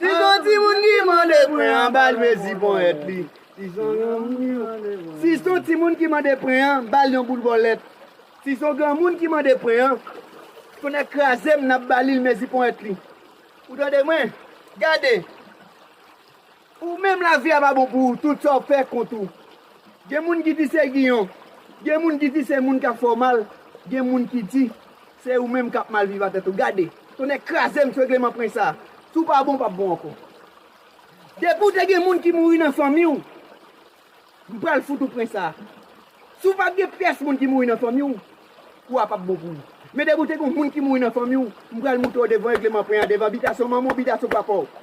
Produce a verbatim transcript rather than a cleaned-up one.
Si se yon timoun ki mande pren an, ba l mezi ponyèt li. Si se yon granmoun ki mande pren an, ba l yon boul bòlèt. Si se yon granmoun ki mande pren an, tonnè kraze m, n ap ba li l mezi ponyèt li. Ou tande mwen? Gade. Ou menm lavi a pa bon pou ou, tout sa w fè kont ou. Gen moun ki di se Giyon, gen moun ki di se moun k ap fè w mal, gen moun ki di se ou menm k ap mal viv atèt ou. Gade, tonnè kraze m sou regleman pwen sa a. Si w pa bon, w p ap bon ankò. Depi w te gen moun ki mouri nan fanmi w, m pral fout ou pwen sa a. Si w pa t gen pyès moun ki mouri nan fanmi w, kou a p ap bon pou ou. Men depi w te gen moun ki mouri nan fanmi w, m pral moutre w devan regleman pwen an, devan bitasyon manman w, bitasyon papa w.